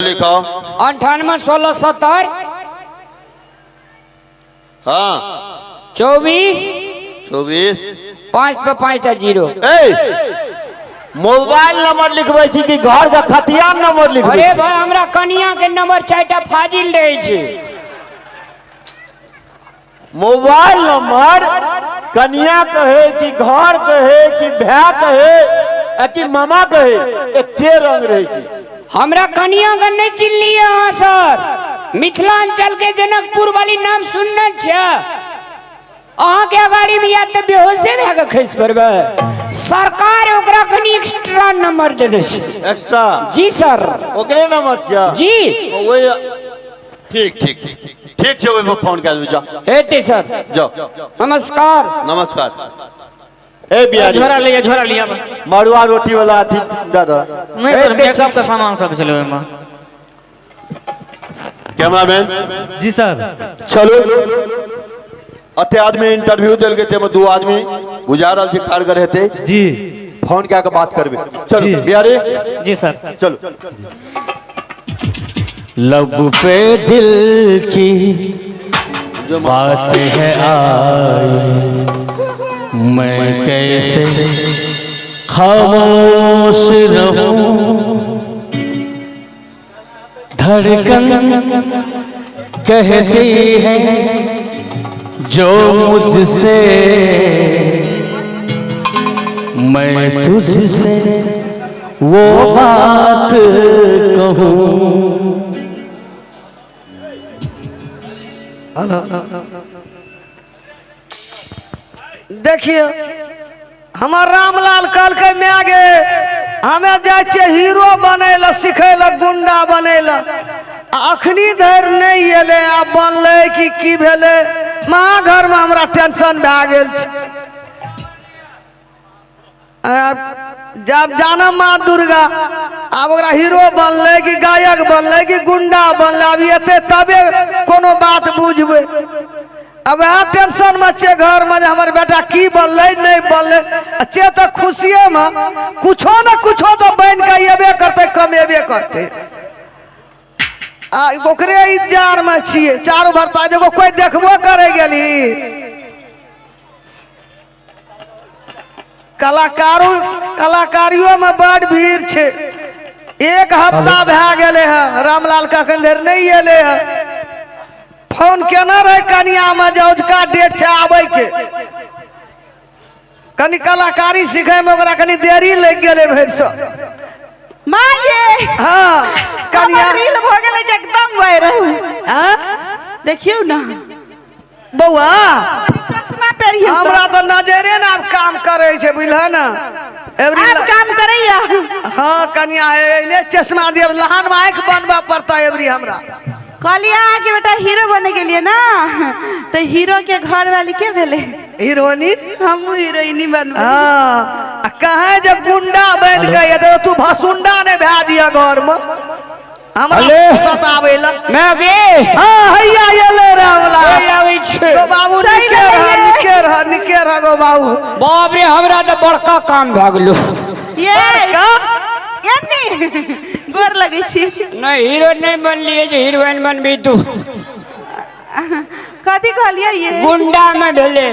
लिखाओ। 98 16 70। हाँ। 24 24 5 पे 5 0। ए mobile number लिखबै छी कि घर के खतियान नंबर लिखबै? अरे भाई, हमरा कनिया के नंबर 4टा फाजिल रहे छै। मोबाइल नंबर कनिया कहे कि घर कहे कि भाय कहे आ कि मामा कहे, एके रंग रहे छै। हमरा कनिया के नहीं चिल्लिए अहाँ सर। मिथिलांचल के जनकपुर वाली नाम सुनने छियै? अहाँ के अगाड़ी में या तऽ बेहोशे भए के खसि पड़बै। सरकार ओकरा कनि एक्स्ट्रा नंबर देने छै। एक्स्ट्रा? जी सर। ओकरे नंबर छियै? जी। ओहि ठीक ठीक ठीक छै, ओहिमे फोन कए देबै, जाओ। हेतै सर। जाओ। नमस्कार। नमस्कार। ए बिहारी, झोरा लिया, झोरा लिया। मड़ुआ रोटी वाला अथी दऽ दऽ। नहीं सर, मेकअप का सामान सब छलै ओहिमे। कैमरामैन। जी सर। चलो, अते आदमी इंटरव्यू देलकै, ताहिमे 2 आदमी बुझा रहल छै कारगर हेतै। जी। फोन कए के बात करबै। चलो। जी। बिहारी। जी सर। चलो। लब पे दिल की बात है आई, मैं कैसे खामोश रहूं, धड़कन कहती है जो मुझसे, मैं तुझसे वो बात कहूँ। देखिए, हमर रामलाल कहलकै, माय गे, हमे जाइ छियै हीरो बनै लए, सिखै लए, गुंडा बनै लए। आ अखनी धरि नहि एलै। आब बनलै कि की भेलै? महा घरमे हमरा टेंशन भए गेल छै। आब जब जानब माँ दुर्गा, आब ओकरा हीरो बनलै कि गायक बनलै कि गुंडा बनलै। आब एतै तबे कोनो बात बुझबै। अब वएह टेंशनमे छियै घरमे जे हमर बेटा की बनलै, नहि बनलै। आ से तऽ खुशिएमे कुछो ने कुछो तऽ बनि कऽ एबे करतै, कमेबे करतै। आ ओकरे इंतजारमे छियै चारू भरता। एगो कोइ देखबो करै गेली। कलाकारो कलाकारियोमे बड भीड़ छै। एक हफ्ता भए गेलै हँ, रामलाल के अखन धरि नहि एलै हँ। फोन केने रहै कनियामे जे औझका डेट छै आबैके। कनि कलाकारी सिखैमे ओकरा कनि देरी लागि गेलै भरिसँ। माँ ये। हँ कनिया। हमर रील भऽ गेलै जे एकदम वायरल। हँ? देखियौ ने। बौआ। चश्मा पहिरियौ। हमरा तऽ नजरे ने आब काम करै छै, बुझलह ने एवरी। आब काम करैया? हाँ कनिया, हे ने चश्मा दियब, लहान में आँखि बनबऽ पड़ता एवरी हमरा। कहलियै अहाँके बेटा हीरो बने के लिए ना, तऽ हीरो के घर वाली के भेलै? हीरोनी। हमहूँ हीरोइनी बनबै। हाँ, आ कहे जे गुंडा बनि के एतै, तू भसुंडा नहि भए दिअ घरमे हमरा सताबै लए। मैं गे। हाँ, हैया एलै रामलाल। लागै छै। गो बाबू, चलि निके रह। एलियै। निके रह, निके रह गो बाबू। बाप रे, हमरा तऽ बड़का काम भए गेलो। ये। का? एनी गोर लगै छी। नहीं, हीरो नहीं बनलिए जे हीरोइन बनबी तू। कथी कहलियै ये? गुंडा में भेले,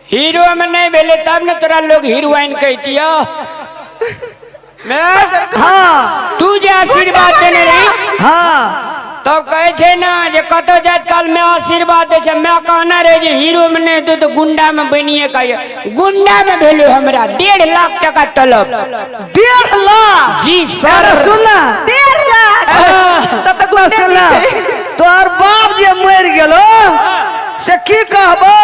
हीरो में नहीं भेले, तब ने तोरा लोग हीरोइन कहतियो। मैं हाँ। तू जे आशीर्वाद देने रही, हाँ। तब कहे छै ना जे कतौ जाइत काल में आशीर्वाद दै छै। मैं कहना रहे जे हीरो में नहीं हेतौ तऽ गुंडा में बनिए कहिए। गुंडा में भेलो हमरा 1.5 लाख टका तलब। 1.5 लाख? जी सर। अरे सुन ना। 1.5 लाख? तब तक ना सुन ना, तोहर बाप जे मरि गेलो से की कहबो,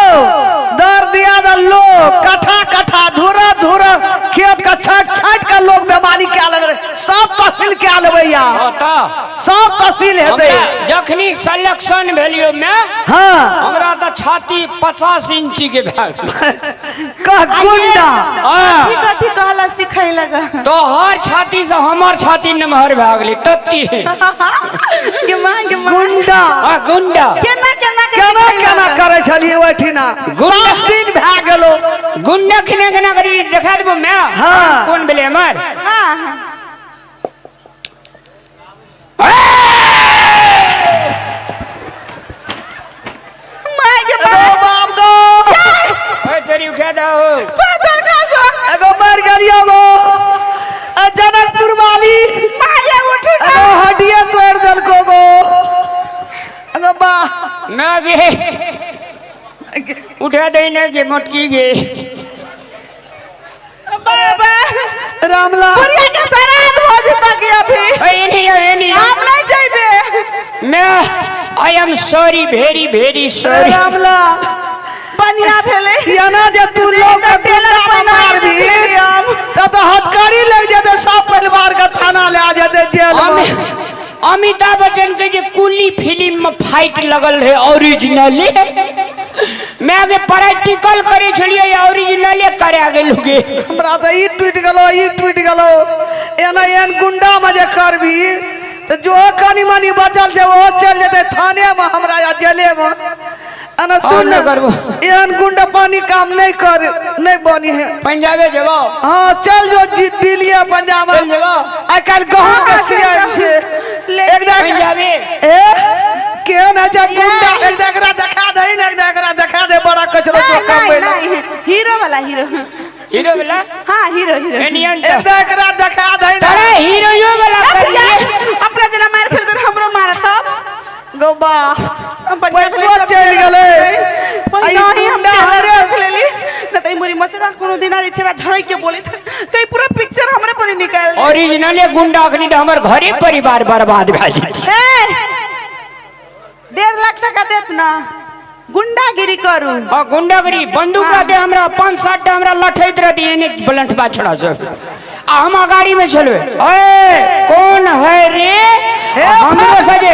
दर दिया द लोग कट्ठा कट्ठा, धुरा धुरा खेत के छाट छाट के लोग बेमानी कए लेने रहे। सब तहसील कए लेबै यार। तऽ सब तहसील हेतै। हमरा जखनी सिलेक्शन भेलियो मैं, हाँ। हमरा तऽ छाती 50 इंची के भए गेल। कह गुंडा। हाँ। कथी कथी कहला सिखै लगा? तोहर छाती से हमर छाती नमहर भए गेलै तत्ती। गे माँ, गे माँ। गुंडा। हाँ, गुंडा। केना केना के केना सिखै केना लगा? करै छलियै ओहिठिना? गुंडा। 7 दिन भए गेलो। गुंडा केना केना करी देखा देबो मैं। हाँ। कोन भेलै हमर? हाँ। गे उठा दे ने गे मोटकी गे। बाबा रामलाल बुढ़िया के सराद भ जेता कि अभी। ए नहीं ए नहीं, हम नहीं जइबे। मैं I am sorry, very very sorry. Ramlal बढ़िया भेलै। एना जे तू लोग के टेलर गुंडा पहिना मारबी देलियै हम। तब तो हथकड़ी लग जेतै, सब परिवार के थाना ले जेतै जेल में। अमिताभ बच्चन के जे कुली फिल्म में फाइट लगल है ओरिजिनली, मैं आगे प्रैक्टिकल करे छलियै, ओरिजिनले करा गेलु गे। हमरा तऽ ई टूटि गेलो, ई टूटि गेलो। एना एहन गुंडा में जे करबी तऽ जो कनी मनी बचल छै ओहो चलि जेतै थाने में हमरा या जेले में। एना सुन, नहि करबो। एहन गुंडा पानी काम नहीं कर, नहीं बनी है। पंजाबे जेबो? हाँ चल जो दिल्ली पंजाब। चल जेबो? आइ काल्हि गहूँ के सीजन छै। एक पंजाबे। ए केहन है छै गुंडा, एक एकरा देखा दही ने, एक एकरा देखा दे बड़ा कचरो नहीं, जो कमबै नहीं, नहीं, हीरो वाला हीरो। हीरो वाला? हाँ हीरो हीरो। एनियन एक एकरा देखा दही ने। अरे हीरो यो वाला कर लिए। अपना जना मार खेल तो हमरो मारत तब। गौ बाप हम बढ़िया भेलै, पैसो सब चलि गेलै। पहिने ही हम गुंडा टेलर हरे। देख लेली न त ई मोरी मचरा कोनो दिन आरे छेरा झड़ै के बोलित कई पूरा पिक्चर हमरे पर निकाल। ओरिजिनले गुंडा अखनी तऽ हमर घरे परिवार बर्बाद भए जेतै। ए 1.5 लाख टका देत ना गुंडागिरी करू। हाँ गुंडागिरी बंदूक रहते हमरा 5-7 टा हमरा लठैत रहती एने ब्लंट बाछड़ा सब, आ हम गाड़ी में छलबै। ए कौन है रे? हमरो सजे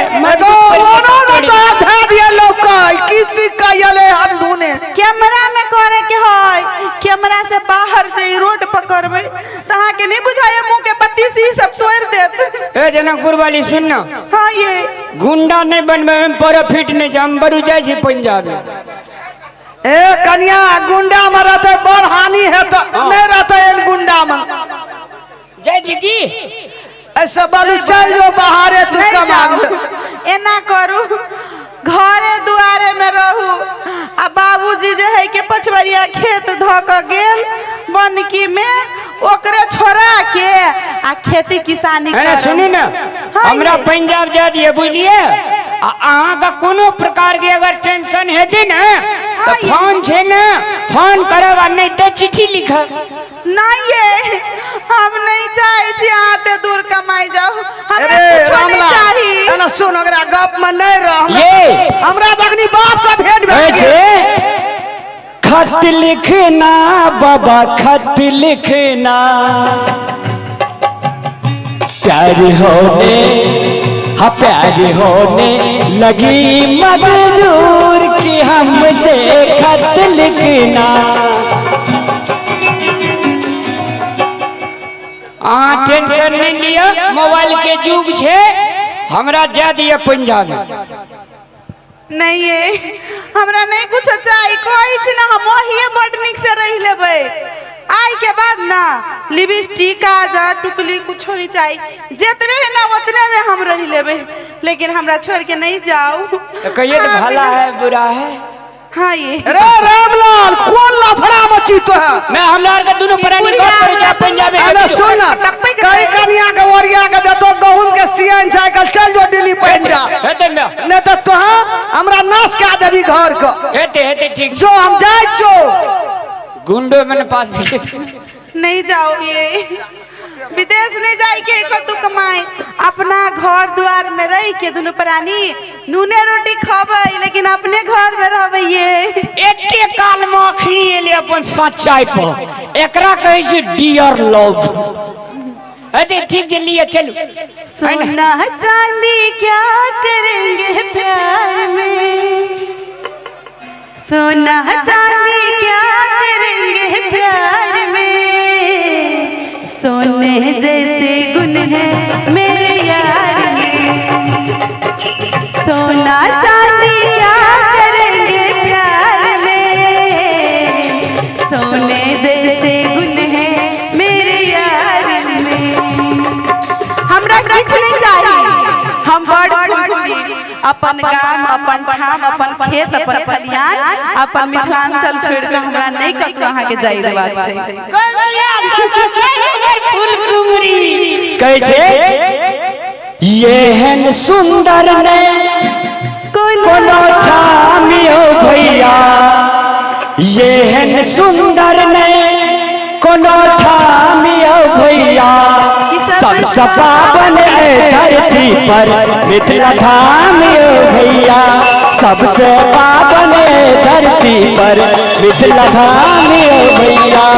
कैमरा में करे के है, कैमरा से बाहर जे रोड पर करबै त अहाँ के नहीं बुझाए मुंह के बत्तीसी सब तोड़ देत। ए जनकपुर वाली सुन ना। हाँ ये गुंडा नहीं बनबै में प्रॉफिट नहीं, हम बरू जाइ छी पंजाब में। ए कन्या गुंडा में रहते बड़ हानि है तो नहीं रहते एन गुंडा में। जाइ छी की? ऐसा बालू चल जो बाहर है तू कमा। एना करू घरे दुआरे में रहू आ बाबूजी जे है के पछवरिया खेत ध के गेल बनकी में ओकरे छोड़ा के आ खेती किसानी है ना। सुनू ना, हमरा पंजाब जा दिए बुझलिए। आ अहाँ का कोनो प्रकार के अगर टेंशन हेतै ने तो फोन छै ने, फोन करब आ नहीं तो चिट्ठी लिखब। नहीं ये हम नहीं चाहे छी अहाँ ते दूर कमाई जाओ, हमरा कुछो नहीं चाही। ना सुन ओकरा गप में नहीं रह, ये हमरा जखनी बाप से भेंट भेल छै। खत लिखना बाबा खत लिखना, प्यार होने हाँ प्यार होने लगी मगरूर की हमसे खत लिखना। अहाँ टेंशन नहीं लिअ, मोबाइल के युग छै, हमरा जा दिअ पंजाब। नहीं ये हमरा नहीं कुछ चाही, कहै छी ना हम ओहिए बड नीक से रहि लेबै। आइ के बाद ना लिपस्टिक काजर टुकली कुछो नहीं चाही, जितने है ना उतने में हम रहि लेबै, लेकिन हमरा छोड़ के नहीं जाओ। तो कहिए तो भला है बुरा है। हाँ ये अरे रामलाल कौन लफड़ा मची तो है? मैं हमरा आर के दोनों प्राणी घर पर जा पंजाब में। अरे सुन ना, कई कन्या के ओरिया के देतो गहूम के सीएन साइकिल चल जो दिल्ली पंजाब, हेते ना नहीं तो तोहा हमरा नाश कए देबी घर के। हेते हेते ठीक जो हम जाय छो गुंडो मन पास भी नहीं जाओ, ये विदेश नहीं जाए के कतू कमाए, अपना घर द्वार में रह के दोनों प्राणी नूने रोटी खबै, लेकिन अपने घर में रहबै। ये एते काल में अखनी एले अपन सच्चाई पर, एकरा कहै छै डियर लव। अरे ठीक जे लिए चलू। सोना चांदी क्या करेंगे प्यार में, सोना चांदी क्या करेंगे प्यार में, सोने जैसे गुण है मेरे यार में, सोना चांदी क्या करेंगे प्यार में, सोने जैसे गुण है मेरे यार में। हमरा किछु नहीं चाही, हम बड़ खुश छी अपन गाम अपन ठाम अपन खेत अपन खलिहान अपन मिथिलांचल छोड़ के हमरा नहीं कतौ अहाँ के जाय देबाक छै। कहै छै येहन सुंदर ने कोई कोनो ठामियो भैया, एहन सुंदर ने कोनो ठामियो भैया। सबसे पावन ए धरती पर मिथिला धाम यो भैया, सबसे पावन ए धरती पर मिथिला धाम यो भैया।